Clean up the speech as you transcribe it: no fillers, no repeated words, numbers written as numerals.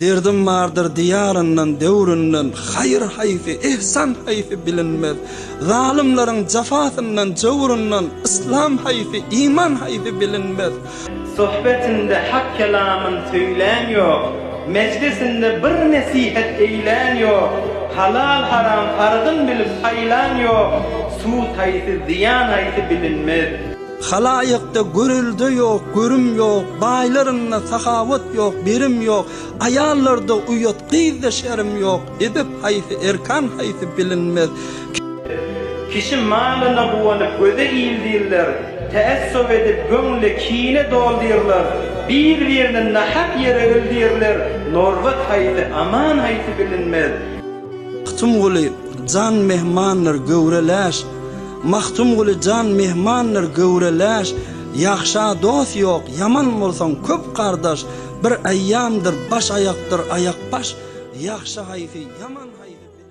Derdim bardyr diýaryndan, döwründen, Haýyr haýsy, ehsan haýsy bilinmez. Zalymlaryň jafasyndan, jöwründen, Yslam haýsy, iman haýsy bilinmez. Sohbetinde hak kelamyn söýlän ýok, Mejlisinde bir nesihet eýlän ýok, Halal-haram parhyn bilip saýlan ýok, Sud haýsy, zyýan haýsy bilinmez. Halaýykda görelde ýok, görüm ýok, Baýlarynda sahawat ýok, berim ýok, Aýallarda uýat, gyzda şerim ýok, Edep haýsy, erkan haýsy bilinmez. Kişi malyna guwanyp göze ildirler, Täessop edip göňle kine doldyrlar, Bir-birini nahak ýere ildirler, Norbat haýsy, aman haýsy bilinmez. Magtymguly jan mehmandyr göwre läş, Magtymguly jan mehmandyr göwre läş, Ýagşa dost ýok, ýaman bolsaň köp gardaş, Bir eýýamdyr, baş aýakdyr aýak baş, Ýagşy haýsy, ýaman haýsy bilinmez.